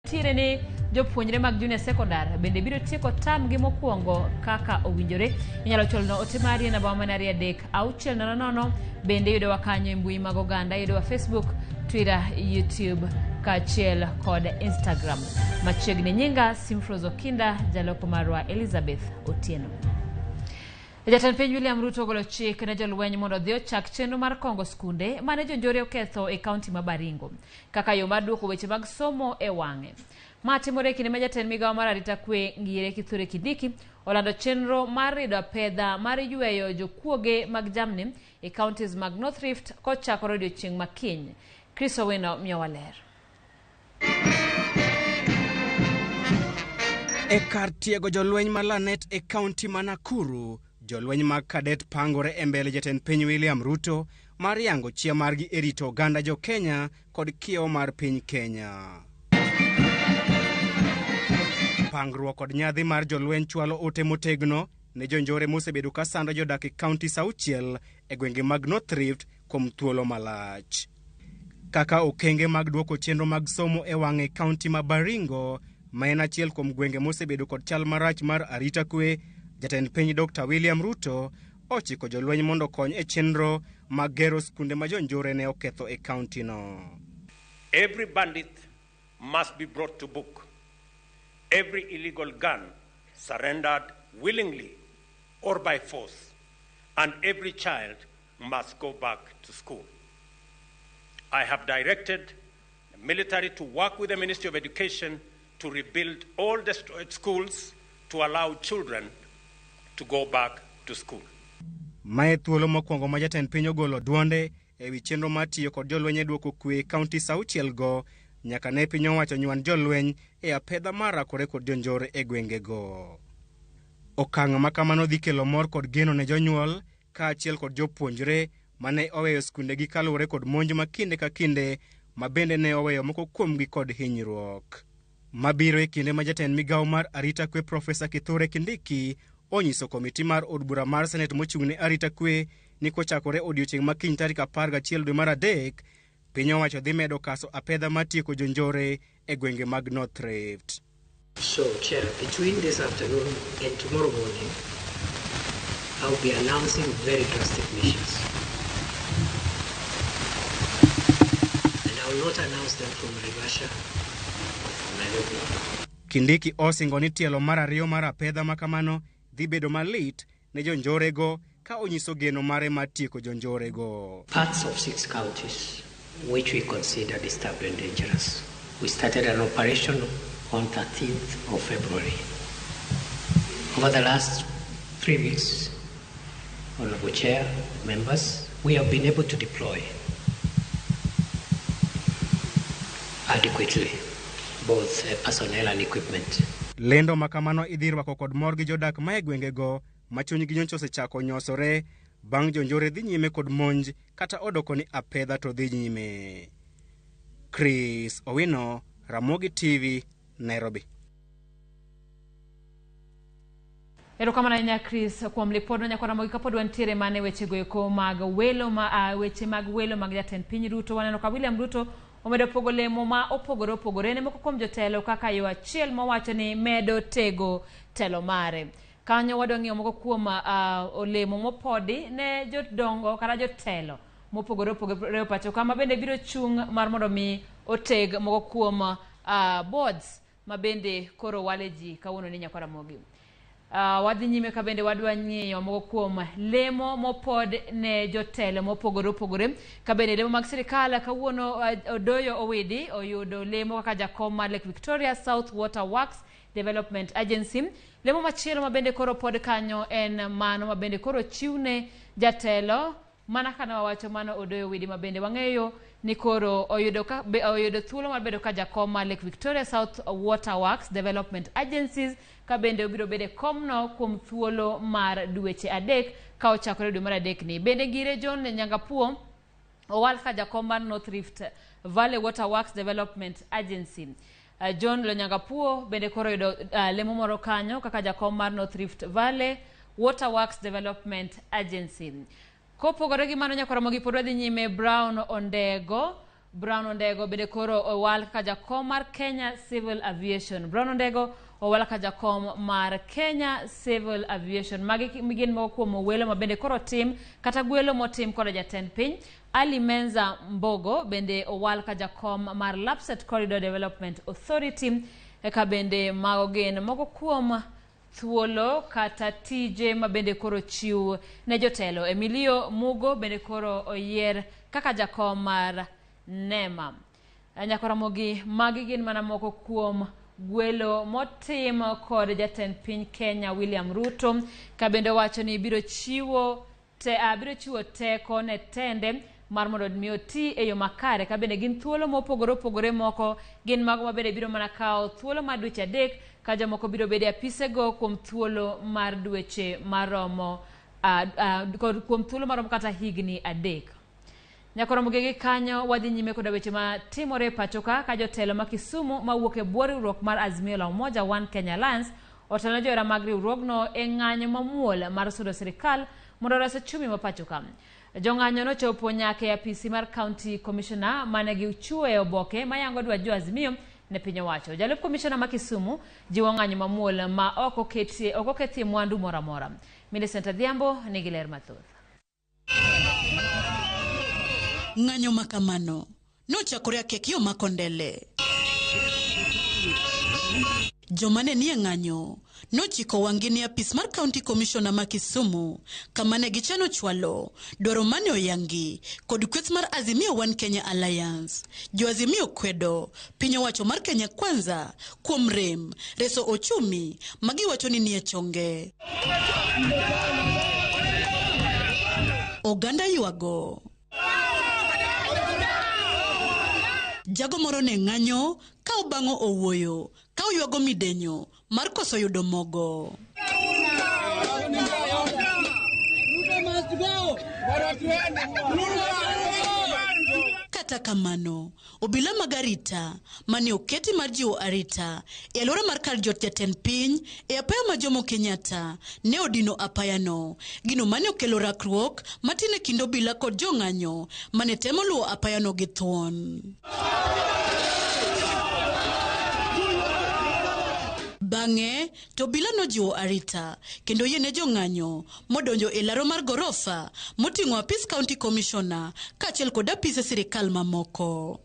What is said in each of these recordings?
Nitiere ni jopuonjre mag junior secondar bende biro tieko term gi mokwongo kaka owinjore. Inyalo chwalona ote mari e namba mana 23600. Bende yudowa kanyo e mbui mag oganda, yudowa Facebook, Twitter, YouTube kaachiel kod Instagram. Machiegni nyinga Simfros Okinda, jaloko marwa Elizabeth Otieno. Jatend piny William Ruto ogolo chik ne jolweny mondo odhi ochak chenro mar kongo skunde mane jonjore oketho e kaunti ma Baringo kaka yo mar duoko weche mag somo e wang'e. Ma timore e kinde ma jatend migawo mar arita kwe Ngire Kithure Kindiki olando chenro mar rido apedha mar yweyo jokuoge mag jamni e counties mag North Rift kochakore odiochieng' ma kiny. Chris Owino miyowa ler. E kar tiego jolweny ma Lanet e kaunti ma Nakuru, jolweny mag kadet pangore e mbele jatend piny William Ruto mar yango chia margi e rito oganda jo Kenya kod kiewo mar piny Kenya. Pangruok kod nyadhi mar jolweny chwalo ote motegno ne jonjore mosebedo ka sando jodak e kaunti 6 e gwenge mag North Rift kuom thuolo malach. Kaka okenge mag duoko chenro mag somo e wang'e kaunti ma Baringo, ma en achiel kuom gwenge mosebedo kod chal marach mar arita kwe, jatend piny Dr. William Ruto ochiko jolweny mondo okony e chenro mag gero skunde ma jonjore ne oketho e kaunti no. Every bandit must be brought to book. Every illegal gun surrendered willingly or by force, and every child must go back to school. I have directed the military to work with the Ministry of Education to rebuild all destroyed schools to allow children to go back to school. Mae thuolo mokwongo ma jatend piny ogolo duonde e wi chenro mar tiyo kod jolweny e duoko kwe e kaunti 6 go nyaka ne piny owacho nywan jolweny e apedha mar rakore kod jonjore e gwengego. Okang' ma kamano dhi kelo mor kod geno ne jonyuol kaachiel kod jopuonjre mane oweyo skundegi kaluwore kod monj ma kinde ka kinde ma bende ne oweyo moko kuomgi kod hinyruok. Mabiro e kinde ma jatend migawo mar arita kwe Profesa Kithure Kindiki onyiso komiti mar od bura mar Senet mochung' ne arita kwe ni kochakore odiochieng' ma kiny tarik 11 dwe mar 3, piny owacho dhi medo kaso apedha mar tieko jonjore e gwenge mag North Rift. So, Chair, between this afternoon and tomorrow morning, I'll be announcing very drastic measures. And I will not announce them from Naivasha or from Nairobi. Kindiki osingo ni tielo mar ariyo mar apedha ma kamano dhi bedo malit ne jonjorego ka onyiso geno mare mar tieko jonjorego. Parts of 6 counties which we consider disturbed and dangerous. We started an operation on 13th of February. Over the last 3 weeks, Honorable Chair, members, we have been able to deploy adequately both personnel and equipment. Lendo ma kamano idhi rwako kod mor gi jodak ma e gwengego ma chunygi nyocha osechako nyosore bang' jonjore dhi nyime kod monj kata odoko ni apedha to dhi nyime. Chris Owino, Ramogi TV, Nairobi. Erokamano ahinya Chris kuom lipodno. Nyakwa Ramogi, kapod wantiere mane wechego eko mag welo ma, weche mag welo mag jatend piny Ruto, waneno ka William Ruto omedo pogo lemo ma opogore opogore ne moko kuom jotelo kaka yo achiel mowacho ni medo tego telo mare. Kanyo wadwa ng'iyo moko kuom olemo mopodi ne jodongo kata jotelo mopogore opogore e pacho ka ma bende biro chung' mar mondo mi oteg moko kuom boards ma bende koro wale ji kawuono ni Nyakwa Ramogi. Wadhi nyime ka bende wadwa ng'iyo moko kuom lemo mopod ne jotelo mopogore opogore ka bende lemo mag sirikal kawuono Odoyo Owidi oyudo lemo kaka jakom mar Lake Victoria South Water Works Development Agency. Lemo machielo ma bende koro pod kanyo en mano ma bende koro chiwne jatelo mana kane wawacho mano Odoyo Owidi ma bende wang'eyo ni koro oyudo ka, be, oyudo thuolo mar bedo ka jakom mar Lake Victoria South Water Works Development Agencies ka bende obiro bedo e komno kuom thuolo mar dweche 3 ka ochakore dwe mar 3 ni. Bende Ngire John Nyangapuo owal ka jakom mar North Rift Valley Water Works Development Agency. John Lonyangapuo bende koro oyudo lemo moro kanyo kaka jakom mar North Rift Valley Water Works Development Agency. Kopogore gi mano, Nyakwa Ramogi pod wadhi nyime. Brown Ondego Brown Ondego bende koro owal kaka jakom mar Kenya Civil Aviation. Brown Ondego owal kaka jakom mar Kenya Civil Aviation. Magi gin moko kuom welo ma bende koro tim kata gwelo motim koda jatend piny. Ali Menza Mbogo bende owal kaka jakom mar Lapsset Corridor Development Authority. Eka bende mago gin moko kuom thuolo kata tije ma bende koro chiw ne jotelo. Emilio Mugo bende koro oyier kaka jakom mar NEMA. Nyakoramogi, magi gin mana moko kuom gwelo motim kod jatend piny Kenya William Ruto, ka bende owacho ni biro chiwo teko ne tende mar mondo mi oti e yo makare, ka bende gin thuolo mopogore opogore moko gin mago ma bende biro mana kawo thuolo mar dweche 3 ka jomoko biro bedo e apisego kuom thuolo mar dweche maromo kuom thuolo maromo kata higni 3. Nyakoromogi gi kanyo wadhi nyime koda weche ma timore pacho ka jotelo ma Kisumu mawuok e bwo riwruok mar Azimio la Umoja One Kenya Alliance otelo ne johera mag riwruogno e ng'anyo mamuol mar sudo sirikal mondo ores ochumi ma pacho ka. Jong'anyo nochopo nyaka e apisi mar County Commissioner mane gichiwo e oboke mayango dwach jo Azimio ne piny owacho. Jalup Commissioner ma Kisumu jiwo ng'anyo mamuol ma ok okethie mwandu moro amora. Millicent Adhiambo nigi ler mathoth. Ng'anyo makamano nochakore akek yo Makondele. Joma ne nie ng'anyo nochiko wang'gi ne apis mar County Commissioner ma Kisumu kama ne gichano chwalo dwaro mane oyangi kod kweth mar Azimio One Kenya Alliance. Jo Azimio kwedo piny owacho mar Kenya Kwanza kuom rem reso ochumi magiwacho ni nie chonge. Oganda ywago. Jago moro ne ng'anyo ka obang'o owuoyo ka oywago midenyo mar koso yudo mogo. Kata kamano, obila mag arita mane oketi mar jiwo arita e alwora mar kar jot jatend piny e apaya ma Jomo Kenyatta ne odino apayano, gino mane okelo rakruok matin e kind obila kod jong'anyo mane temo luwo apayano gi thuon. Bang'e to obila nojiwo arita kendo yiene jong'anyo modonjo e laro mar gorofa moting'o apis County Commissioner kaachiel kod apise sirikal mamoko.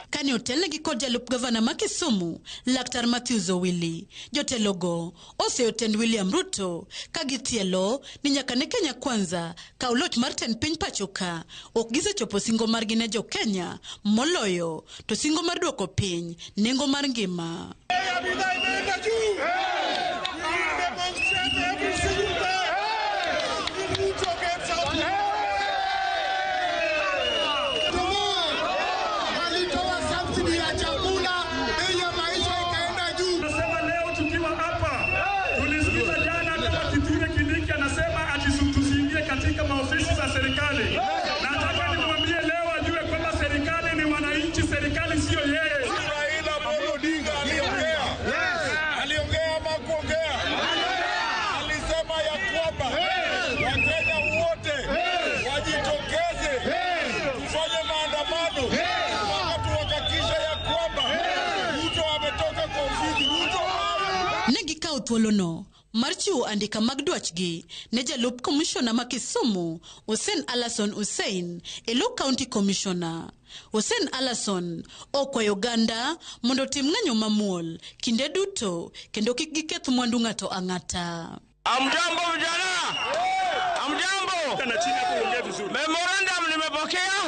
Kane otelnegi kod jalup gavana ma Kisumu, Laktar Matthews Owili, jotelogo oseyo tend William Ruto ka githielo ni nyaka ne Kenya Kwanza kaw loch mar tend piny pacho ka ok gisechopo singo margi ne jo Kenya moloyo to singo mar duoko piny nengo mar ngima. Thuolono mar chiwo andika mag dwachgi ne jalup komishona ma Kisumu Hussein Alason Hussein e lo County Commissioner. Hussein Alason okwayo oganda mondo otim ng'anyo mamuol kinde duto kendo kik giketh mwandu ng'ato ang'ata. Amjambo vijana, amjambo. Memorandum nimepokea,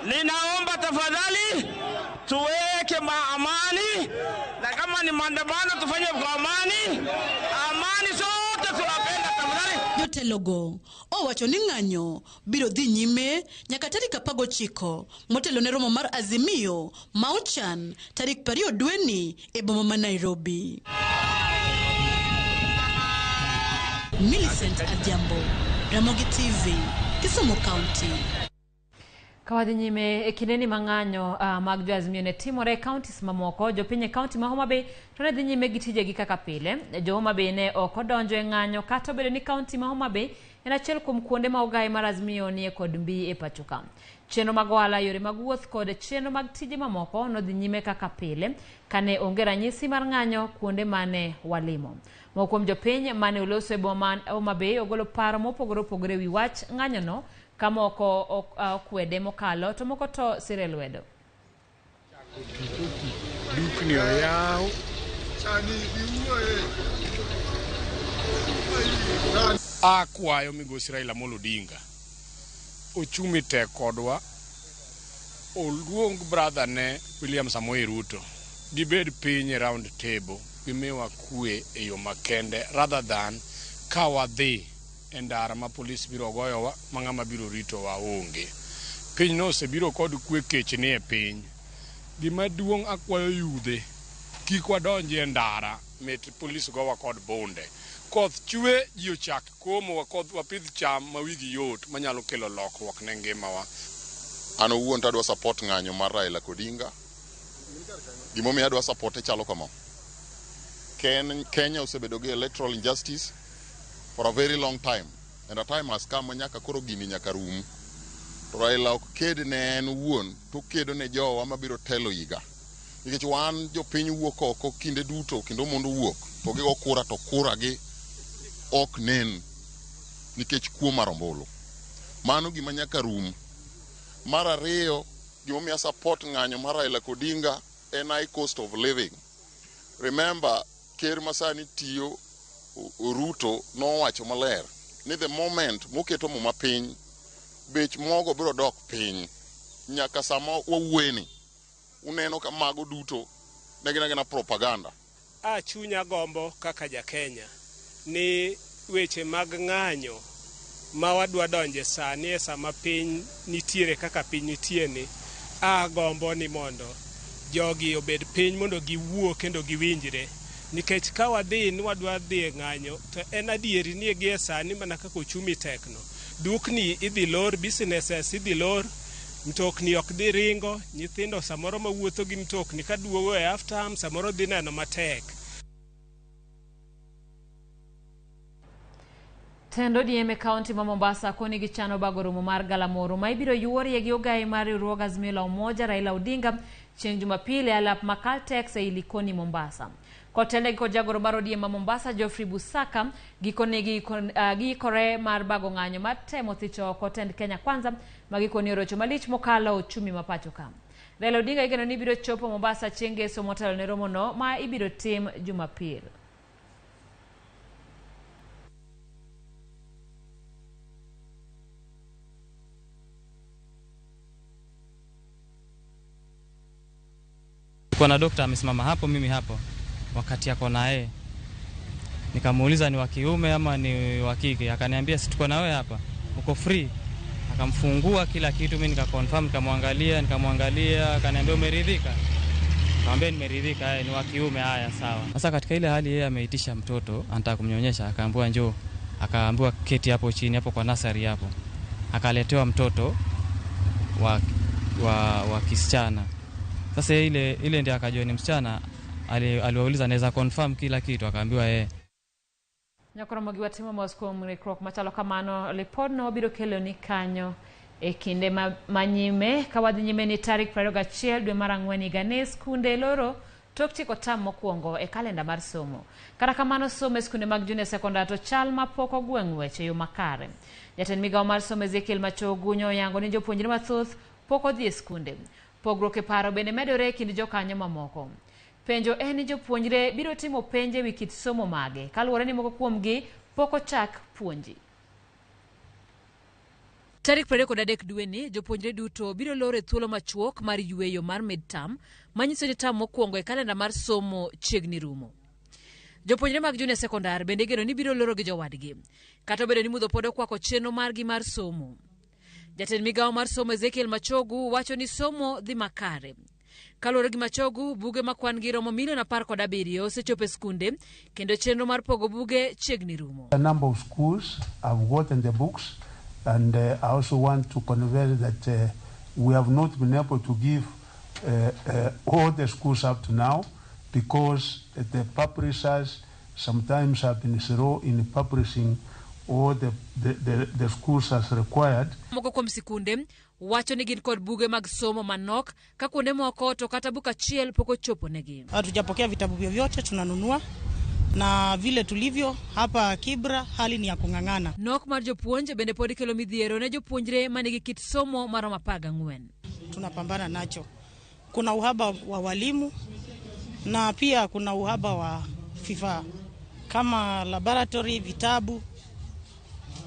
ninaomba tafadhali tuweke amani, na kama ni maandamano tufanye kwa amani. Amani sote tunapenda tafadhali. Jotelogo owacho ni ng'anyo biro dhi nyime nyaka tarik 19 motelo ne romo mar Azimio ma ochan tarik 20 dweni e boma ma Nairobi. Millicent Adhiambo, Ramogi TV, Kisumu County. Kawadhi nyime e kindeni ma ng'anyo mag jo Azimio ne timore e counties mamoko, jopiny e county ma Homa Bay to ne dhi nyime gi tijegi kaka pile. Jo Homa Bay ne ok odonjo e ng'anyo kata obedo ni county ma Homa Bay en achiel kuom kuonde ma ogaye mar Azimio nie kod mbi e pacho ka. Chenro mag ohala, yore mag wuoth kod chenro mag tije mamoko nodhi nyime kaka pile kane onge ranyisi mar ng'anyo kuonde mane walimo. Moko kuom jopiny mane oloso e boma Homa Bay ogolo paro mopogore opogore ewi wach ng'anyono ka moko okwede mokalo to moko to sire lwedo. Dukni oyaw. Akwayo migosi Raila Amolo Odinga ochumi tek kodwa, oluong brother ne William Samoei Ruto, gibed piny e round table, gimiwa kwe e yo makende rather than ka wadhi e ndara ma polis biro goyowa ma ng'ama biro ritowa onge. Piny no osebiro kod kwe, kech ni e piny. Gima duong' akwayo yudhe kik wadonji e ndara mit polis gowa kod bunde. Koth chwe ji ochak komo wakoth wapidh cham ma wigi yot manyalo kelo lokruok ne ngimawa. An owuon to adwa support ng'anyo mar Raila Odinga. Gimomiyo adwa support chalo kama. Kenya osebedo gi electoral injustice for a very long time, and a time has come ma nyaka koro gini nyaka rum. To Raila ok ked ne en owuon, to okedo ne jowa mabiro telo higa. Nikech wan jopiny wuok oko kinde duto kendo mondo wuok to gigo kura to kura gi ok nen nikech kuo mar ombulu. Mano gima nyaka rum. Mar ariyo, gimomiyo support ng'anyo mar Raila Odinga en high cost of living. Remember, ker masani tiyo Ruto nowacho maler ni the moment moketo muma piny, bech mogo biro dok piny. Nyaka sama wawuoyeni, uneno ka mago duto ne gin agina propaganda. A chunya gombo kaka ja Kenya ni weche mag ng'anyo ma wadwa donje sani e sama piny nitiere kaka piny nitie ni, a gombo ni mondo jogi obed piny mondo giwuo kendo giwinjre. Nikech ka wadhi ni wadwa dhi e ng'anyo to en adieri ni gie sani mana kaka ochumi tekno. Dukni idhi lor, businesses idhi lor, mtokni ok dhi ringo, nyithindo samoro mawuotho gi mtokni kaduogo e half term samoro dhi neno matek. Tend ODM e kaunti ma Mombasa koni gichano bago romo mar galamoro ma ibiro yuorie gi ogaye mar riwruog Azimio la Umoja Raila Odinga chieng' Jumapil e alap ma Caltex ei Likoni, Mombasa. Kotelnegi kod jagoro mar ODM ma Mombasa Geoffrey Busaka, gikone giikore mar bago ng'anyo mar temo thicho oko tend Kenya Kwanza ma gikoni orocho malich mokalo ochumi ma pacho ka. Raila Odinga igeno ni biro chopo Mombasa chieng' ngeso motelo ne romono ma ibiro tim Jumapil. Kuna dokta amesimama hapo, mimi hapo, wakati ako na yeye. Nikamuuliza ni wa kiume ama ni wa kike, akaniambia si tuko na wewe hapa, uko free. Akamfungua kila kitu, mimi nikaconfirm, nikamwangalia, akaniambia umeridhika? Nikamwambia nimeridhika, ni wa kiume, haya sawa. Sasa katika ile hali yeye ameitisha mtoto, anataka kumnyonyesha, akaambiwa njoo, akaambiwa keti hapo chini hapo kwa nasari hapo. Akaletewa mtoto wa kisichana. Sasa ile ndiye akajua ni msichana, aliwauliza anaweza confirm kila kitu, akaambiwa yeye. Nyakoromo gi watimo mos kuom riwruok machalo kamano. Lipodno biro kelo ni kanyo e kinde ma nyime ka wadhi nyime ni tarik 21 dwe mar ang'wen higa ne skunde loro tok tieko tam mokwongo e kalenda mar somo. Kata kamano somo e skunde mag junior secondary to chal mapok ogwe ng'wech e yo makare. Jatend migawo mar somo Ezekiel Machogu nyoyango ni jopuonjre mathoth pok odhi e skunde. Pogruok e paro bende medore e kind jokanyo mamoko. Penjo en ni jopuonjre biro timo penj ewi kit somo mage kaluwore ni moko kuomgi pok ochak puonji. Tarik 23 dweni, jopuonjre duto biro loro e thuolo machuok mar yueyo mar mid-term, manyiso ni tam mokwongo e kalenda mar somo chiegni rumo. Jopuonjre mag junior secondary bende igeno ni biro loro gi jowadgi, kata obedo ni mudho pod okwako chenro margi mar somo. Jatend migawo mar somo Ezekiel Machogu wacho ni somo dhi makare. Kaluwore gi Machogu, buge ma kwan gi romo milion 17 osechopo e skunde kendo chenro mar pogo buge chiegni rumo. A number of schools have gotten the books, and I also want to convey that we have not been able to give all the schools up to now because the publishers sometimes have been slow in publishing all the schools as required. Moko kuom sikunde wacho ni gin kod buge mag somo manok ka kuonde moko to kata buk achiel pok ochopo negi. Hatujapokea vitabu vyovyote, tunanunua na vile tulivyo hapa Kibra hali ni ya kung'ang'ana. Nok mar jopuonj bende pod kelo midhiero ne jopuonjre manigi kit somo maromo 14. Tunapambana nacho. Kuna uhaba wa walimu na pia kuna uhaba wa vifaa kama laboratory, vitabu,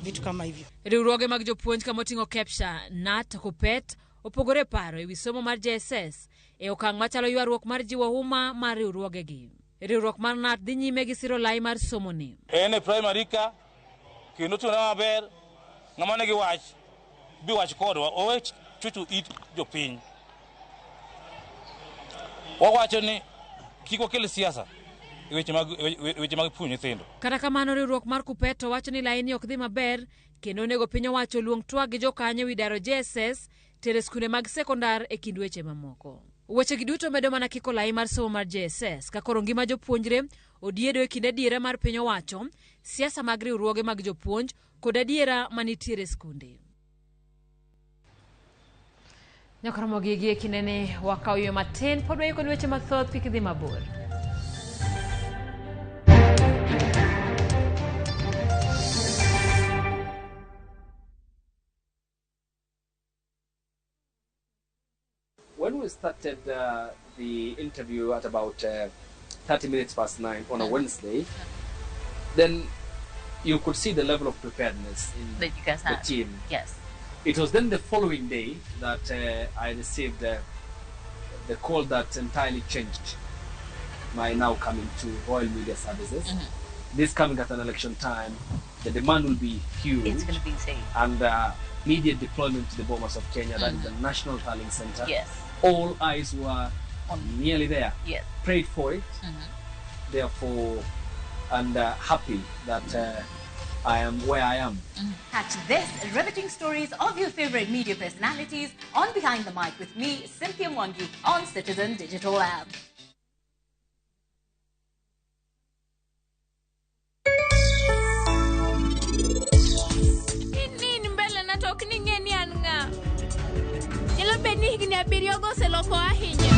vitu kama hivyo. Riwruoge mag jopuonj kama oting'o KEPSHA, KNUT, KUPPET opogore paro ewi somo mar JSS e okang' machalo ywaruok mar jiwo huma mar riwruogegi. Riwruok mar KNUT dhi nyime gi siro lai mar somoni. En e primary ka kendo tuna maber ng'ama nigi wach bi wach kodwa owe chuchu it jopiny. Wawacho ni kik wakel siasa e weche mag puonjo nyithindo. Kata kamano riwruok mar KUPPET wacho ni laini ok dhi maber kendo onego piny owacho luong twak gi jokanyo ewi daro JSS tere skunde mag sekondar e kind weche mamoko. Weche gi duto medo mana kiko lai mar somo mar JSS ka koro ngima jopuonjre odiedo e kind adiera mar piny owacho, siasa mag riwruoge mag jopuonj kod adiera manitiere skunde. Nyakoromogi gi e kindeni wakaw ywe matin pod waiko ni weche mathoth kik idhi mabor. When we started the interview at about 9:30 on a Wednesday, then you could see the level of preparedness in that you guys the had. team. Yes. It was then the following day that I received the call that entirely changed my now coming to Royal Media Services. Mm-hmm. This coming at an election time, the demand will be huge. It's going to be insane. And immediate deployment to the Bomas of Kenya, that is the National Tallying Center. Yes. All eyes were nearly there. Yes. Prayed for it, therefore, and happy that I am where I am. Catch this riveting stories of your favorite media personalities on Behind the Mic with me, Cynthia Mwangi, on Citizen Digital App. Inin mbele na to ok ning'e ni an ng'a. Nyalo bet ni higni abiriyogo oseloko ahinya.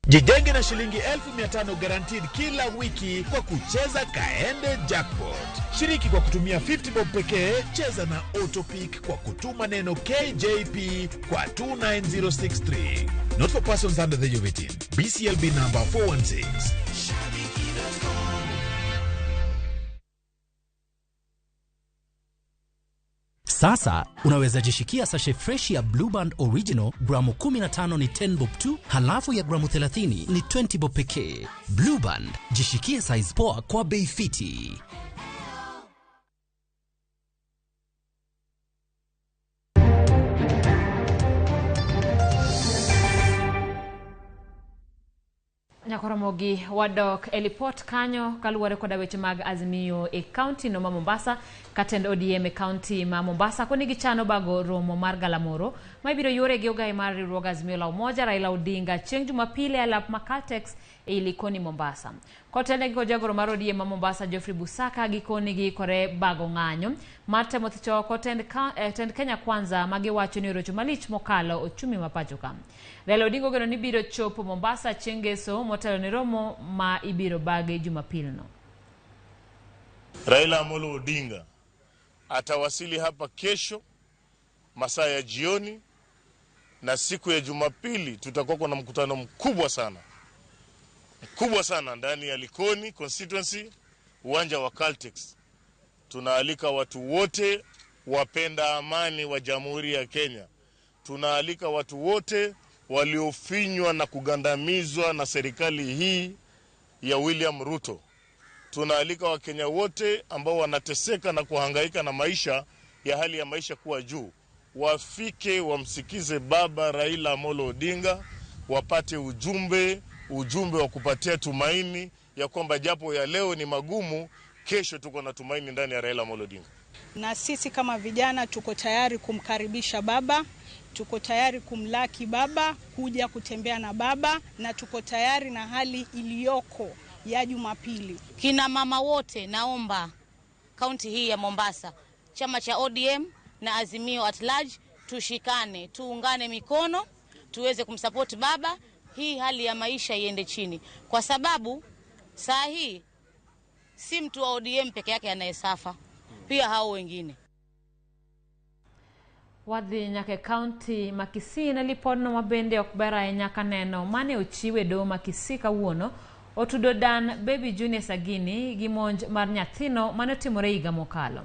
Jijenge na shilingi 1500 guaranteed kila wiki kwa kucheza Kaende Jackpot. Shiriki kwa kutumia 50 bob pekee, cheza na Autopick kwa kutuma neno KJP kwa 29063. Not for persons under the age of 18. BCLB number 416. Sasa unaweza jishikia sachet fresh ya Blue Band Original gramu 15 ni 10 bob tu, halafu ya gramu 30 ni 20 bob pekee. Blue Band, jishikie size poa kwa bei fiti. Nyakoromogi wadok e lipot kanyo kaluwore koda weche mag Azimio e kaunti no ma Mombasa. Katend ODM e kaunti ma Mombasa koni gichano bago romo mar galamoro ma ibiro yore gi ogai mar riwruog Azimio la Umoja Raila Odinga chieng' Jumapili e alap ma Caltex e Likoni Mombasa. Kotelnegi kod jagoro mar ODM ma Mombasa Geoffrey Busaka gikoni giikore bago ng'anyo mar temo thicho oko tend Kenya Kwanza magiwacho ni orocho malich mokalo ochumi ma pacho ka. Raila Odinga ogeno ni biro chopo Mombasa chieng' Ngeso motelo ne romo ma ibiro bage Jumapil no. Raila Amolo Odinga Atawasili hapa kesho masaa ya jioni, na siku ya Jumapili tutakuwa na mkutano mkubwa sana ndani ya Likoni constituency, uwanja wa Caltex. Tunaalika watu wote wapenda amani wa Jamhuri ya Kenya. Tunaalika watu wote waliofinywa na kugandamizwa na serikali hii ya William Ruto. Tunaalika Wakenya wote ambao wanateseka na kuhangaika na maisha ya hali ya maisha kuwa juu, wafike wamsikize Baba Raila Amolo Odinga, wapate ujumbe wa kupatia tumaini ya kwamba japo ya leo ni magumu, kesho tuko na tumaini ndani ya Raila Amolo Odinga. Na sisi kama vijana tuko tayari kumkaribisha baba, tuko tayari kumlaki baba, kuja kutembea na baba, na tuko tayari na hali iliyoko ya Jumapili. Kina mama wote, naomba kaunti hii ya Mombasa, chama cha ODM na Azimio at large, tushikane, tuungane mikono, tuweze kumsupport baba, hii hali ya maisha iende chini. Kwa sababu saa hii si mtu wa ODM peke yake anayesafa, pia hao wengine. Wadhi nyaka e kaunti ma Kisii ne lipodno mabende ok ber ahinya kaneno mane ochiwe doho ma Kisii kawuono otudo dan Baby Junior Sagini gi monj mar nyathino mane otimore higa mokalo.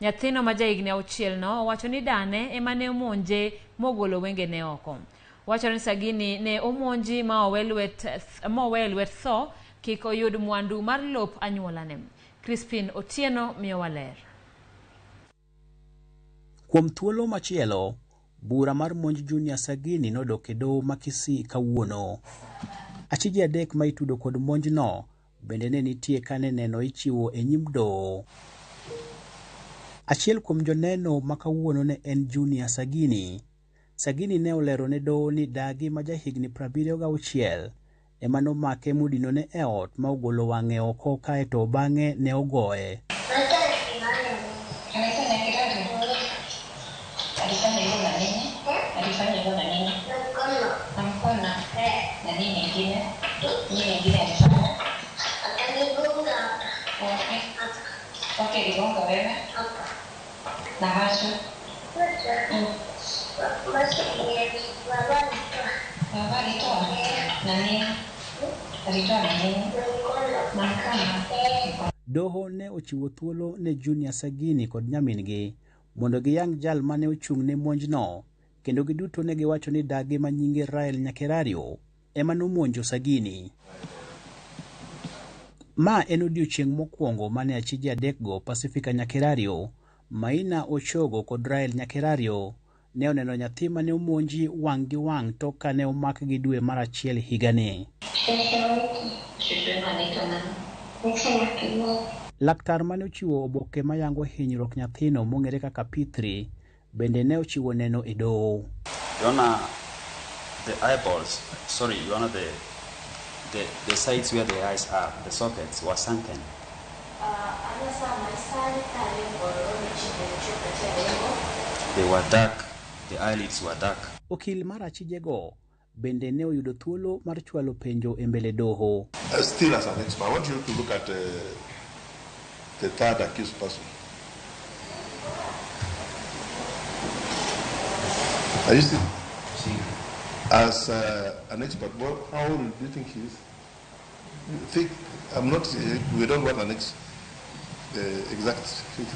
Nyathino ma jahigni 6 no owacho ni dane ema ne omonje mogolo wengene oko. Wacho ni Sagini ne omonji ma owe lwet tho kik oyud mwandu mar lop anyuolane. Crispin Otieno miyowa ler. Kuom thuolo machielo, bura mar monj Junior Sagini nodok e doho ma Kisii kawuono. Achije 3 ma itudo kod monjno bende ne nitie kane neno ichiwo e nyim doho. Achiel kuom joneno ma kawuono ne en Junior Sagini. Sagini ne olero ne doho ni dagi ma jahigni 76 ema nomake modinone e ot ma ogolo wang'e oko kaeto bang'e ne ogoye. Doho ne ochiwo thuolo ne Junior Sagini kod nyamin-gi mondo giyang jal mane ochung' ne monjno, kendo giduto ne giwacho ni dagi ma nyinge Rael Nyakerario ema nomonjo Sagini. Ma en odiochieng' mokwongo mane achije 3 go, Pacifica Nyakerario, Maina Ochogo kod Rael Nyakerario, ne oneno nyathi mane omonji wang' gi wang' tok kane omakgi dwe mar 1 higani. Laktar mane ochiwo oboke mayango hinyruok nyathino mong'ere kaka P3 bende ne ochiwo neno e doho. Yona the eyeballs, sorry, Yona the sites where the eyes are, the sockets were sunken. They were dark, the eyelids were dark. Okil mar achijego bende ne oyudo thuolo mar chwalo penjo e mbele doho. Still as an expert, I want you to look at the third accused person. Are you still? As an expert, well, how old do you think he is? You think, I'm not, we don't want an exact figure.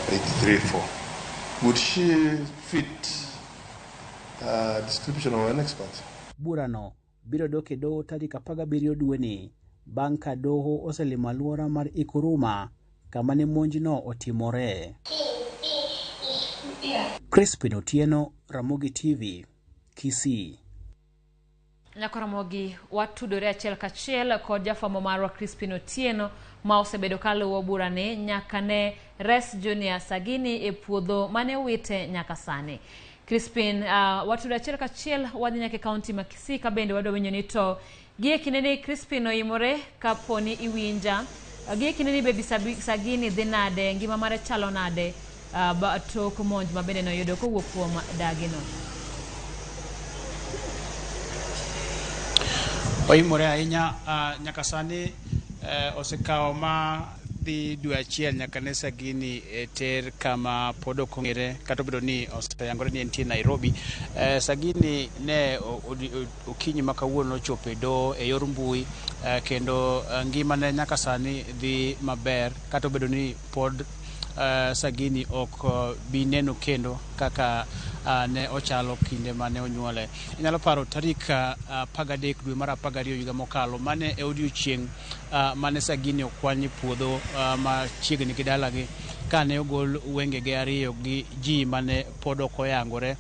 83, 4. Would she fit description of an expert? Burano biro dok e doho tarik 17 dweni bang' ka doho oselimo alwora mar Ikuruma kama ne monjno otimore. Crispin Otieno, Ramogi TV, Kisii. Nyako Ramogi, watudore achiel kachiel kod jafwambo marwa Crispin Otieno ma osebedo kaluwo burani nyaka ne res Junior Sagini e puodho mane owite nyaka sani. Crispin, watudore achiel kachiel wadhi nyaka e kaunti ma Kisii ka bende wadwa winjo ni to gie kindeni Crispin oimore kaponi iwinja. Gie kindeni Baby Sagini dhi nade, ngima mare chalo nade tok monj ma bende noyudo kowuok kuom dagino? Oimore ahinya nyaka sani osekawo ma Dhi dwe achiel nyaka ne Sagini ter kama pod ok ong'ere kata obedo ni oseyangore ni entie Nairobi. Sagini ne okinyi ma kawuono nochopo e doho e yor mbui, kendo ngimane nyaka sani dhi maber kata obedo ni pod Sagini ok bi neno kendo kaka ne ochalo kinde mane onyuole. Inyalo paro tarik 13 dwe mar 12 higa mokalo, mane e odiochieng' mane Sagini okwany e puodho machiegni gi dalagi kane ogol wengege ariyo gi ji mane pod ok oyangore.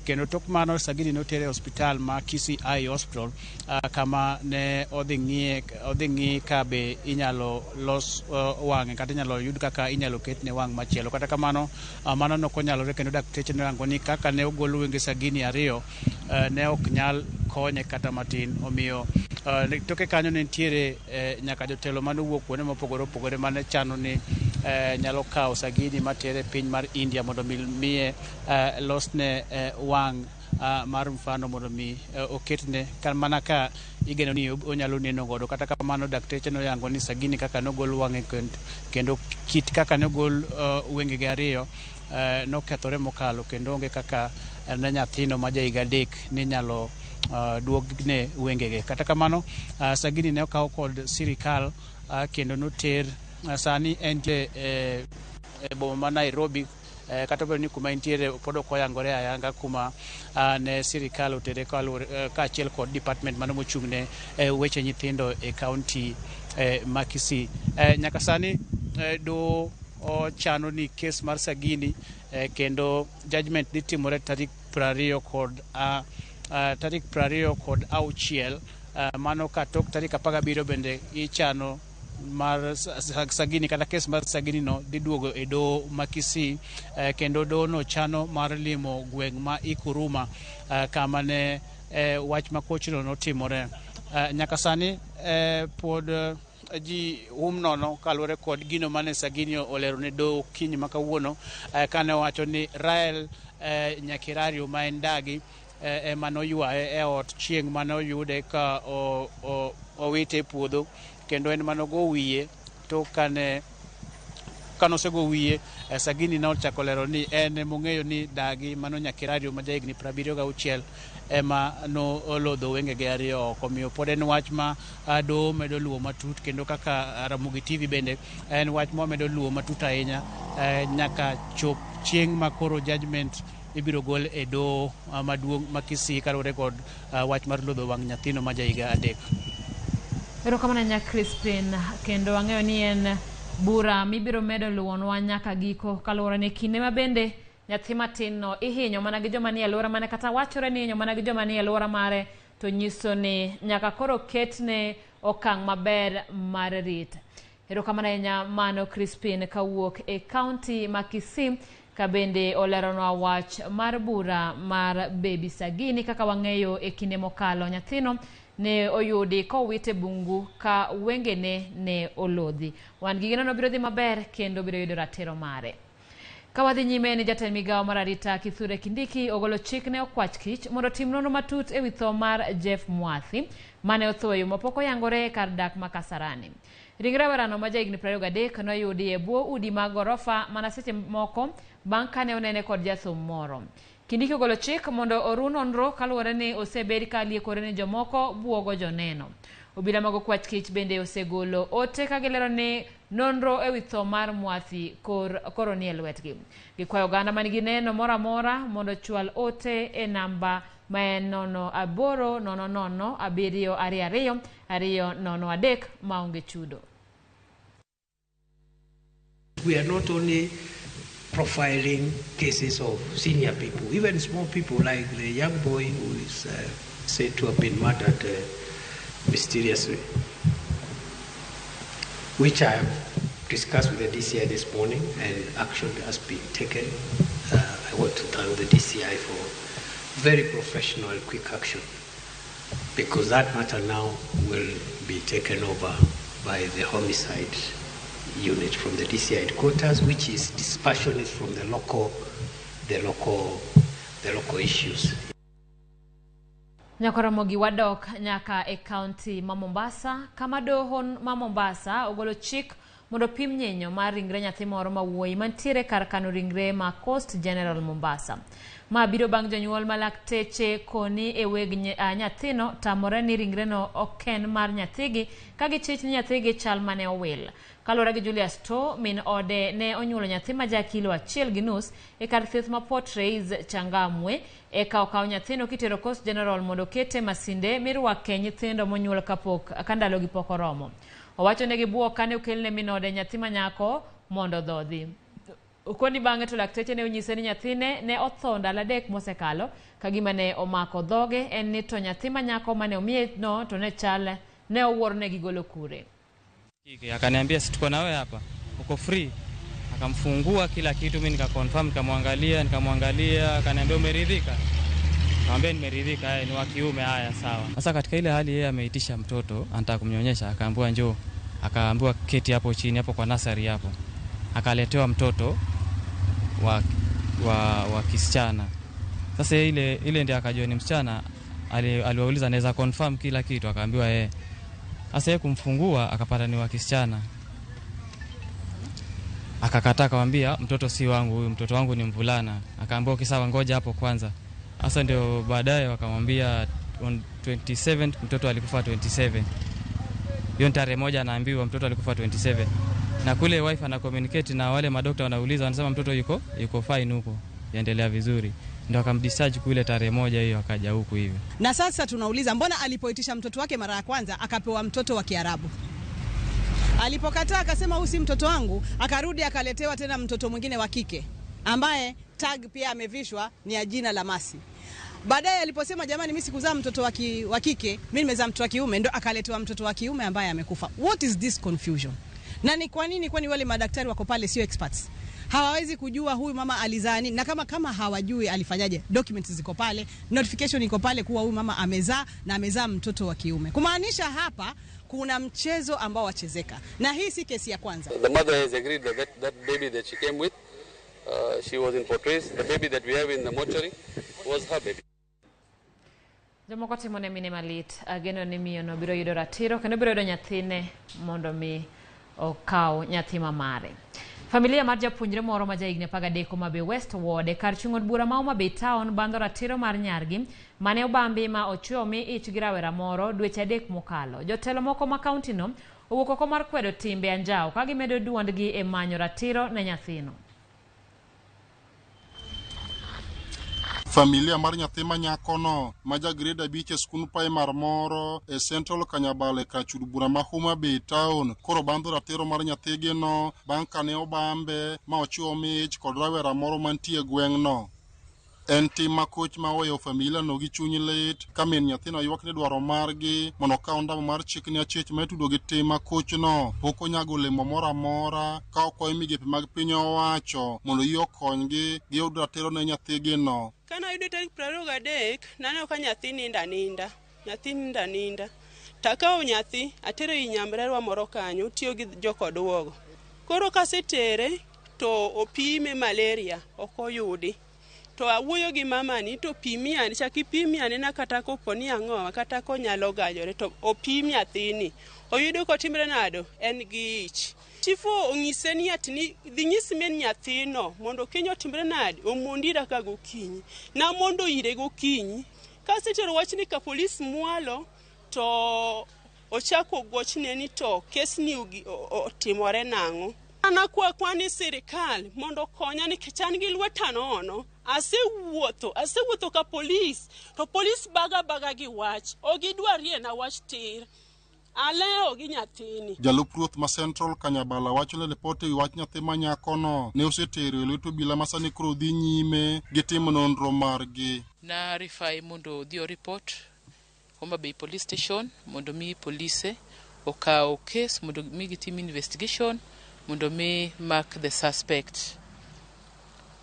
Kendo tok mano Sagini notere e osiptal ma Kisii Eye Hospital, kama ne odhi ng'i ka be inyalo los wang'e kata inyalo yud kaka inyalo ketne wang' machielo. Kata kamano, mano ne ok onyalore, kendo dakteche ne oyango ni kaka ne ogol wenge Sagini ariyo ne ok nyal konye kata matin. Omiyo toke kanyo ne nitiere nyaka jotelo mane owuok kuonde mopogore opogore mane chano ni nyalo kawo Sagini matere piny mar India mondo mi miye losne wang' mar mfano mondo mi oketne mana ka igeno ni onyalo neno godo. Kata kamano dakteche noyango ni Sagini kaka nogol wang'e kendo kit kaka nogol wengege ariyo nokethore mokalo, kendo onge kaka ne nyathino ma ja higa 3 ne nyalo duogne wengege. Kata kamano, Sagini ne okaw kod sirikal kendo noter sani entie e boma ma Nairobi, kata obedo ni kuma entiere pod ok oyangore ayanga kuma ne sirikal otere kaachiel kod department mano mochung' ne weche nyithindo e kaunti ma Kisii. Nyaka sani doho ochano ni kes mar Sagini, kendo judgment dhi timore tarik 26, mano ka tok tarik 17 bende ichano mar Sagini kata kes mar Sagini no dhi duogo e doho ma Kisii, kendo doho no chano mar limo gweng' ma Ikuruma, kama ne wach makochno notimore. Nyaka sani pod ji hum nono kaluwore kod gino mane Sagini olero ne doho okinyi ma kawuono, kane owacho ni Rael Nyakirario ma en dagi ema noywaye e ot chieng' mane oyude ka owite e puodho, kendo en manogo wiye. To kane nosego wiye, Sagini nochako lero ni en mong'eyo ni dagi mano Nyakirario ma jahigni 76 ema nolodho wengege ariyo oko. Omiyo pod en wach ma doho medo luwo matut, kendo kaka Ramogi TV bende en wach ma medo luwo matut ahinya nyaka chop chieng' ma koro judgment ibiro gol e doho maduong' ma Kisii kaluwore kod wach mar lodho wang' nyathino ma jahiga 3. Erokamano ahinya Crispin, kendo ang'eyo ni en bura mibiro medo luwonwa nyaka giko kaluwore ni kinde ma bende nyathi matin no ihinyo mana gi joma nie alwora mare, kata wachore ni ihinyo mana gi joma nie alwora mare, to nyiso ni nyaka koro ketne okang' maber mar rit. Erokamano ahinya mano Crispin kawuok e kaunti ma Kisii, ka bende oleronwa wach mar bura mar Baby Sagini. Kaka wang'eyo e kinde mokalo nyathino ne oyudi kowite bungu ka wengene ne olodhi. Wan gi geno biro dhi maber kendo biro yudo ratiro mare. Ka wadhi nyime ni jatend migawo mar arita Kithure Kindiki ogolo chik ne okwach kich mondo otim nonro matut ewi tho mar Jeff Mwathi mane otho e yo mapok oyangore e kar dak ma Kasarani. Ringre rawerano ma jahigni 23 noyudi e bwo udi mag gorofa mana seche moko bang' kane onene kod jathum moro. Kindiki ogolo chik mondo oru nonro kaluwore ni osebed ka liekore ni jomoko buogo joneno. Obila mag okwach kich bende osegolo ote ka gilero ni nonro ewi tho mar Mwathi koro nie lwetgi. Gikwayo oganda manigi neno moro amora mondo ochwal ote e namba ma en 08 00 7 2 2 0 3 maonge chudo. We are not only profiling cases of senior people, even small people like the young boy who is said to have been murdered mysteriously, which I have discussed with the DCI this morning, and action has been taken. I want to thank the DCI for very professional and quick action, because that matter now will be taken over by the homicide unit from the DCI headquarters, which is dispassionate from the local issues. Nyakoromogi wadok nyaka e kaunti ma Mombasa, kama doho ma Mombasa ogolo chik mondo opim nyinyo mar ringre nyathi moro ma wuoyi mantiere kar kano ringre ma Coast General Mombasa. Ma biro bang' jonyuol ma lakteche koni e weg nyathino tamore ni ringreno ok en mar nyathigi ka gichich ni nyathigi chal mane owil. Kaluwore gi Julius To, min ode ne onyuolo nyathi ma ja kilo 1.5 e kar thieth ma Port Reitz Changamwe eka okaw nyathino kitero Coast General mondo okete masinde mirwake nyithindo monyuol kapok ka ndalogi pok oromo. Owacho ne gibuok kane okelne min ode nyathi ma nyako mondo odhodhi. Okoni bang'e to lakteche ne onyise ni nyathine ne otho ndalo 3 mosekalo ka gima ne omako dhoge en ni to nyathi ma nyako mane omiye no to ne chal ne owuoro ne gigolo kure. Akaniambia si tuko na wewe hapa, uko free. Akamfungua kila kitu, mimi nikaconfirm, nikamwangalia, akaniambia umeridhika? Nikamwambia nimeridhika, ni wa kiume, haya sawa. Sasa katika ile hali yeye ameitisha mtoto, anataka kumnyonyesha, akaambiwa njoo, akaambiwa keti hapo chini hapo kwa nasari hapo. Akaletewa mtoto wa kisichana. Sasa ile ndiye akajua ni msichana, aliwauliza anaweza confirm kila kitu, akaambiwa yeye. Sasa yeye kumfungua akapata ni wa kisichana. Akakataa, akamwambia mtoto si wangu huyu, mtoto wangu ni mvulana. Akaambiwa okay sawa, ngoja hapo kwanza. Sasa ndio baadaye wakamwambia on 27 mtoto alikufa 27. Hiyo tarehe moja anaambiwa mtoto alikufa 27. Na kule wife ana communicate na wale madokta, wanauliza, wanasema mtoto yuko fine huko, yaendelea vizuri. Ndio akamdischarge kule tarehe moja hiyo, akaja huku hivi. Na sasa tunauliza mbona alipoitisha mtoto wake mara ya kwanza akapewa mtoto wa Kiarabu? Alipokataa akasema huyu si mtoto wangu, akarudi akaletewa tena mtoto mwingine wa kike ambaye tag pia amevishwa ni ya jina la Masi. Baadaye aliposema jamani mimi sikuzaa mtoto wa kike, mimi nimezaa mtoto wa kiume, ndio akaletewa mtoto wa kiume ambaye amekufa. What is this confusion? Na ni kwa nini kwani wale madaktari wako pale sio experts? Hawawezi kujua huyu mama alizaa nini, na kama hawajui alifanyaje, documents ziko pale, notification iko pale kuwa huyu mama amezaa na amezaa mtoto wa kiume. Kumaanisha hapa kuna mchezo ambao wachezeka. Na hii si kesi ya kwanza. The mother has agreed that baby that she came with, she was in Port Reitz. The baby that we have in the mortuary was her baby. Jomoko timo ne mine malit, ageno ni miyo no biro yudo ratiro kendo biro yudo nyathine mondo mi okaw nyathi ma mare. Familia mar japuonjre moro ma jahigni 13 Homa Bay West Ward e kar chung' od bura ma Homa Bay Town bandho ratiro mar nyargi mane obambi ma ochweyo mi ich gi rawera moro dweche 3 mokalo. Jotelo moko ma kaunti no owuok oko mar kwedo timbe anjawo ka gimedo duondgi e manyo ratiro ne nyathino. Familia mar nyathi ma nyakono ma ja grade 5 e skund primar moro e Central Kanyabale kar chud bura ma Homa Bay Town koro bandho ratiro mar nyathigi no bang' kane obambe ma ochiwo mich kod rawera moro mantie e gweng'no. En tim makoch ma oweyo familia no gi chuny lit ka min nyathino ywak ni dwaro margi mondo okaw ndamo mar chik ni achich ma itudo gi tim makochno pok onyago olemo moro amora ka okwayo migepe mag piny owacho mondo yie okonygi giyud ratiro ne nyathigi no. Kana ayudo tarik 23, naneno ka nyathi ninda ninda, nyathi ninda ninda. Takawo nyathi, atero ir nyamrerwa moro kanyo, otiyo gi jokoduogo. Koro kasetere, to opime malaria, ok oyudi. To awuoyo gi mamani to pimi ane, chak ipimi anena kata kopo ni ang'o, kata konyalo gajore, to opim nyathini. Oyudo kotimre nado, en gi ich. Chifu onyise ni ati ni dhi nyis min nyathino mondo kiny otimre nade, omondira ka gokinyi. Namondo ire gokinyi. Kasetero wachni ka polis mwalo, to ochako gochne ni to kesni otimore nang'o. An akwa ni sirikal mondo okonya nikech an gi lweta nono. Asewuotho ka polis, to polis baga gi wach. Ok gidwarie na wach tir. Alewo gi nyathini. Jalup ruoth ma Central Kanyabala wacho ne ripot ewi wach nyathi ma nyakono ne osetero e lwet obila ma sani koro dhi nyime gi timo nonro margi. Na rifai mondo odhi o report Homa Bay Police Station mondo mi polise okaw case mondo mi gitim investigation mondo mi mark the suspect.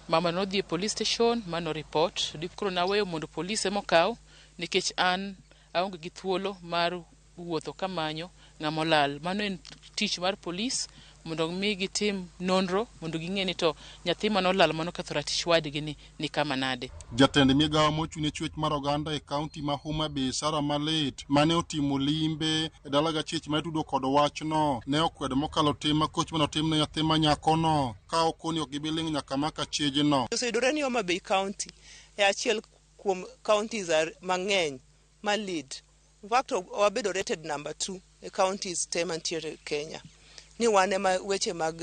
Mama nodhi e police station mano report koro naweyo mondo polise mokaw nikech an aonge gi thuolo mar wuotho kamanyo ng'ama olal. Mano en tich mar polis mondo mi gitim nonro mondo ging'e ni to nyathi manolal manoketho ratich wadgi ni ni kama nade. Jatend migawo mochung' ne chwech mar oganda e kaunti ma Homa Bay Sara Malit mane otimo limbe e dala gachich ma itudo kod wachno ne okwedo mokalo tim makoch mane otim ne nyathi ma nyakono ka okoni ok gibi ling' nyaka mak achijno. Oseyudore ni Homa Bay County e achiel kuom counties mang'eny ma lead. In fact, wabedo rated number 2 e counties te mantiere Kenya. Ni wan ema weche mag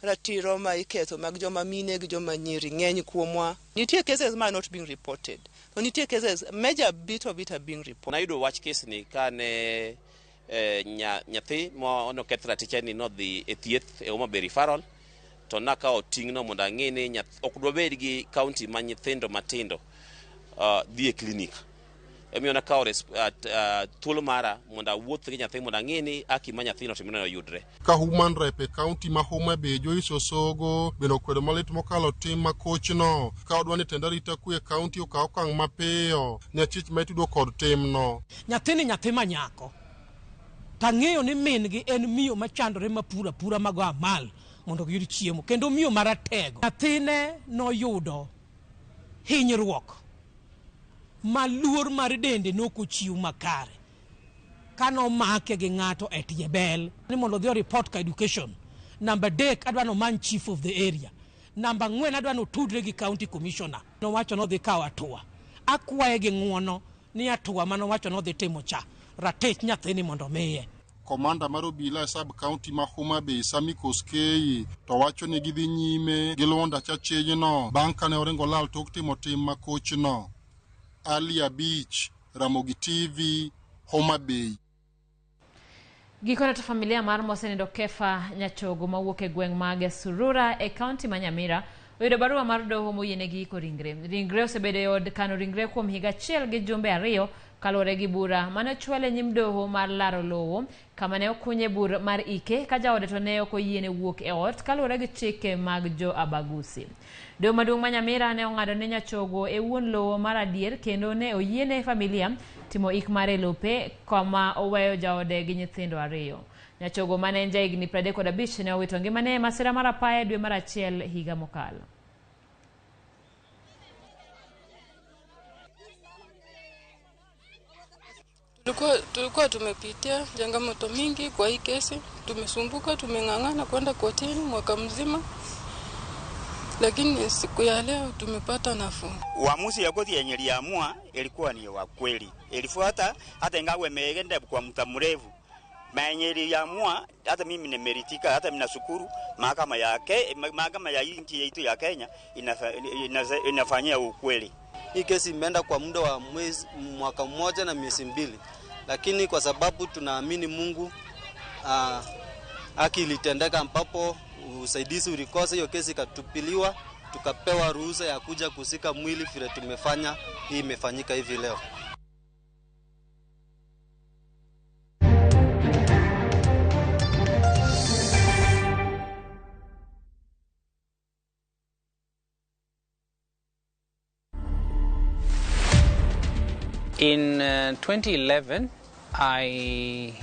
ratiro ma iketho mag joma mine gi joma nyiri ng'eny kuomwa. Nitie cases ma are not being reported. To nitie cases, major bit of it are being reported. Nayudo wach kesni kane nyathi ma noketh ratiche ni nodhi e thieth e Homa Bay Referral to nakawo ting'no mondo ang'e ni ok dwabed gi kaunti ma nyithindo matindo dhi e klinik. Emomiyo nakawo thuolo mara mondo awuoth gi nyathi mondo ang'e ni haki ma nyathino otimore oyudre. Ka Human Rep e kaunti ma Homa Bay Joyce Osogo bende okwedo malit mokalo tim makochno ka odwa ni tend arita kwe e kaunti okaw okang' mapiyo ne achich ma itudo kod timno. Nyathini nyathi ma nyako tang'eyo ni min gi en miyo machandore mapuro apura mago amal mondo giyud chiemo kendo miyo maratego. Nyathine noyudo hinyruok ma luor mar dende nokochiw makare kanomake gi ng'ato e tie bel ni mondo odhi oripot ka education. Namba 3 adwa nomany chief of the area. Namba 4 adwa notudre gi county commissioner. Nowacho nodhi kawo hatua. Akwaye gi ng'uono ni hatua manowacho nodhi timo cha ratich nyathini mondo miye. Komanda mar obila e sub county ma Homa Bay Sami Koskei to wacho ni gidhi nyime gi luwo ndach achijno bang' kane oringo lal tok timo tim makochno. Ali Abich, Ramogi TV, Homa Bay. Gikone to familia mar mosenindo Kefa Nyachogo mawuok e gweng' mag Surura e kaunti ma Nyamira oyudo barua mar doho moyienegi iko ringre. Ringre osebedo e od kano ringre kuom higa achiel gi jumbe 2 kaluwore gi bura mane ochwal e nyim doho mar laro lowo kama ne okunye bur mar ike ka jaode to ne ok oyiene wuok e ot kaluwore gi chike mag jo Abagusi. Doho maduong' ma Nyamira ne ong'ado ne Nyachogo e wuon lowo mar adier kendo ne oyiene familia timo ik mare lope kama oweyo jaode gi nyithindo 2. Nyachogo mane en jahigni 35 ne owito ngimane e masira mar apaya dwe mar 1 higa mokalo. Tulikuwa tumepitia changamoto mingi kwa hii kesi, tumesumbuka, tumeng'ang'ana kwenda kotini mwaka mzima, lakini siku ya leo tumepata nafuu. Uamuzi ya koti yenye iliamua ilikuwa ni wa kweli, ilifuata hata ingawa imeenda kwa muda mrefu. Yenye iliamua hata mimi nimeritika, hata ninashukuru mahakama yake, mahakama ya nchi yetu ya Kenya inafanyia ukweli. Hii kesi imeenda kwa muda wa mwaka mmoja na miezi 2, lakini kwa sababu tunaamini Mungu, haki ilitendeka ambapo usaidizi ulikosa, hiyo kesi ikatupiliwa, tukapewa ruhusa ya kuja kusika mwili vile tumefanya. Hii imefanyika hivi leo. In 2011, I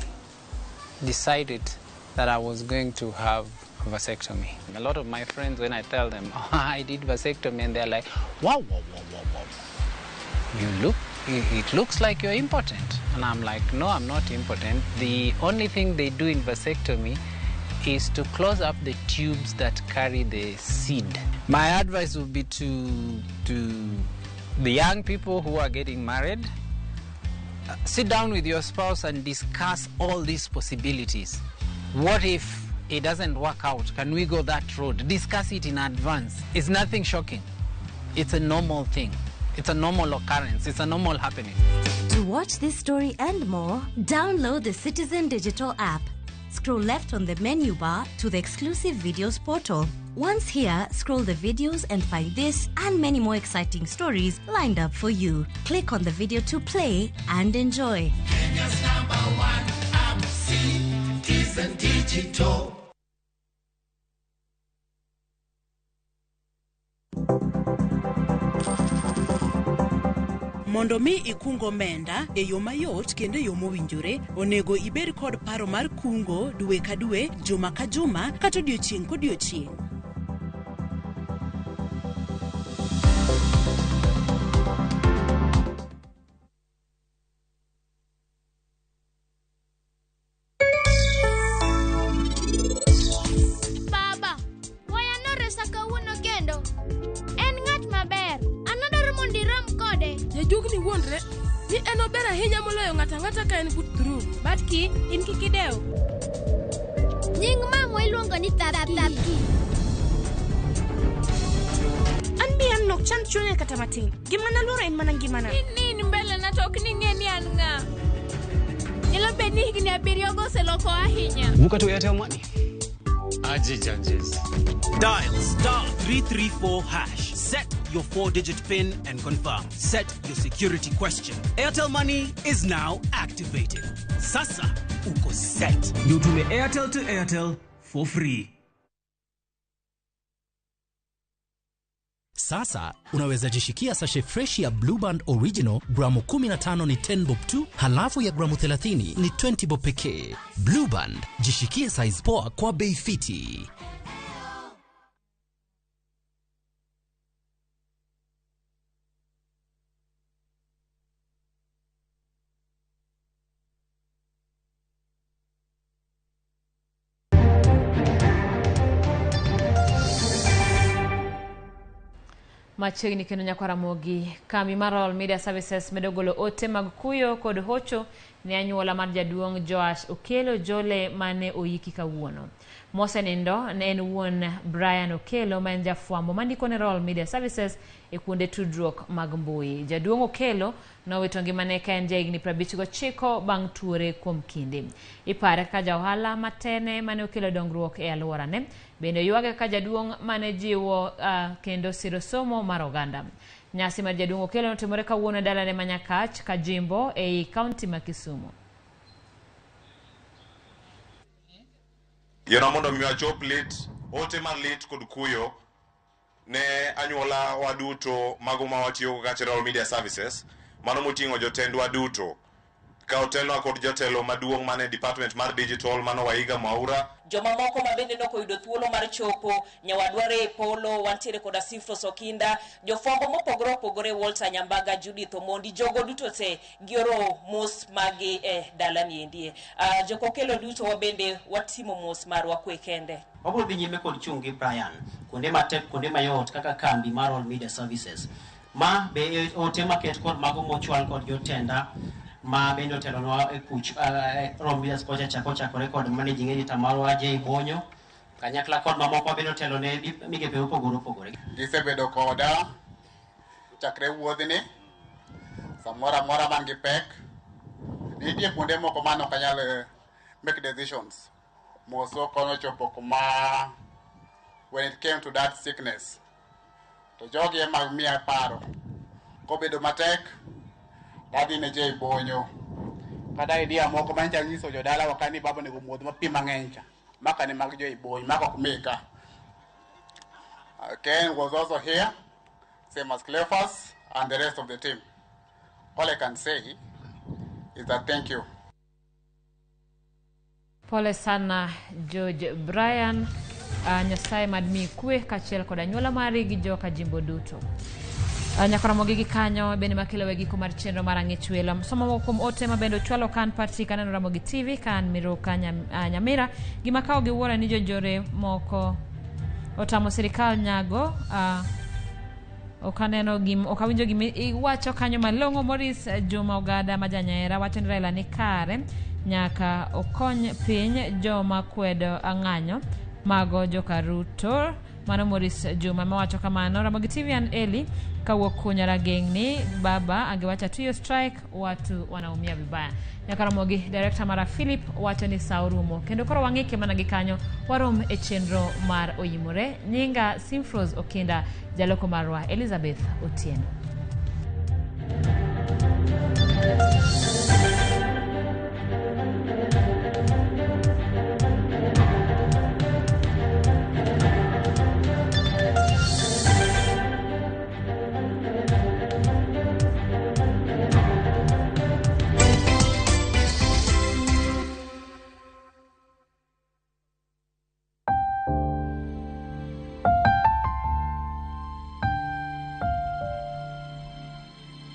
decided that I was going to have a vasectomy. A lot of my friends, when I tell them, oh, I did vasectomy, and they're like, wow, wow, wow, wow, wow. It looks like you're impotent. And I'm like, no, I'm not impotent. The only thing they do in vasectomy is to close up the tubes that carry the seed. My advice would be to the young people who are getting married, sit down with your spouse and discuss all these possibilities. What if it doesn't work out? Can we go that road? Discuss it in advance. It's nothing shocking. It's a normal thing. It's a normal occurrence. It's a normal happening. To watch this story and more, download the Citizen Digital app. Scroll left on the menu bar to the exclusive videos portal. Once here, scroll the videos and find this and many more exciting stories lined up for you. Click on the video to play and enjoy. Kenya's #1 app, Citizen Digital. Mondo mi ikung omenda e yo mayot kendo e yo mowinjore, onego ibed kod paro mar kungo dwe ka dwe, juma ka juma, kata odiochieng' kodiochieng'. Baba, waya noresa kawuono kendo. En ng'at maber. An adwaro mondo irom kode. Jajuogni wuondre ni en ober ahinya moloyo ng'ato ang'ata ka en but through. But ki, in kik idew. Nying mamwa iluongo ni Thapki. An be an ok chand chunya kata matin. Gima naluoro en mana ngimana. In mbele na to ok ning'e ni an ng'a. Nyalo bet ni higni abiriyogo oseloko ahinya. Vuka to Airtel Money. Aje Janjes. Dial star 334 hash. Set your 4-digit PIN and confirm. Set your security question. Airtel Money is now activated. Sasa uko set. Ndio utume Airtel to Airtel for free. Sasa unaweza jishikia sachet fresh ya Blueband Original gramu 15 ni 10 bob tu, halafu ya gramu 30 ni 20 bob pekee. Blueband, jishikie size poa kwa bei fiti. Machiegni kendo nyakwa Ramogi, kambi mar Royal Media Services medo golo ote mag kuyo kod hocho ne anyuola mar jaduong' Joash Okello Jole mane oyiki kawuono. Mosenindo ne en wuon Brian Okello ma en jafwambo mandiko ne Royal Media Services e kuonde tudruok mag mbui. Jaduong' Okello nowito ngimane ka en jahigni 59 bang' tuore kuom kinde. Ipare kaka ja ohala matene mane okelo dongruok e alworane. Bende oywage kaka jaduong' mane jiwo kendo siro somo mar oganda. Nyasi mar jaduong' Okello notimore kawuono e dalane ma Nyakach, Kajimbo ei kaunti ma Kisumu. Yienwa mondo mi wachop lit, ote mar lit kod kuyo ne anyuola wa duto mago ma watiyogo kaka Royal Media Services, mano moting'o jotendwa duto ka otelnwa kod jatelo maduong' mane department mar digital mano Waiga Mwaura. Jomamoko ma bende nokoyudo thuolo mar chopo nyawadwa Ray Polo, wantiere koda Sifros Okinda, jofwambo mopogore opogore, Walter Nyambaga, Judith Omondi, jogo duto te gioro mos magi e dalani endie. Jokokelo duto wabende watimo mos marwa kwe kende. Wabiro dhi nyime kod chung' gi Brian kuonde matek, kuonde mayot kaka kambi mar Royal Media Services. Ma be ote maket kod mago mochwal kod jotenda ma bende otelonwa e kuch Royal Media kocha chako chakore kod managing editor marwa Jay Bonyo kanyakla kod mamoko bende otelo ne migepe mopogore opogore. Gisebedo koda chakre wuodhni, samoro amora man gi pek, nitie kuonde moko mane ok anyal make decisions. Moso konochopo kuma when it came to that sickness, to jogi ema miya paro. Kobedo matek, tadhi ne Jay Bonyo. Kata idea moko manyicha nyiso jodalawa ka ni baba onego omodh ma pi mang'eny cha. Maka ne mag Jay Bonyo, maka ok meka. Ken was also here, same as Cleophas and the rest of the team. All I can say is that thank you. Pole sana George Brian. Nyasaye mad miyi kwe kaachiel kod anyuola mari gi joka jimbo duto. Nyakwa Ramogi gi kanyo bende makelo e giko mar chenro mar Ang'ech Welo. Somo moko kuom ote ma bende ochwalo kan Patrick aneno Ramogi TV kan Miruka Nyamira. Gima kawo gi wuoro ni jonjore moko otamo sirikal nyago. Ok aneno gim, ok awinjo gima iwacho kanyo malong'o. Maurice Juma Ogada ma janyaera wacho ni Raila ni kare nyaka okony piny joma kwedo ang'anyo mago joka Ruto. Mano Maurice Juma mawacho kamano. Ramogi TV an Eli kawuok kunya Rageng'ni baba angewacha tuyo strike watu wanaumia vibaya. Nyaka Ramogi director mara Philip wacho ni sa orumo kendo koro wang'ike mana gi kanyo warom e chenro mar oyimore. Nyinga Simfros Okinda, jaloko marwa Elizabeth Otieno.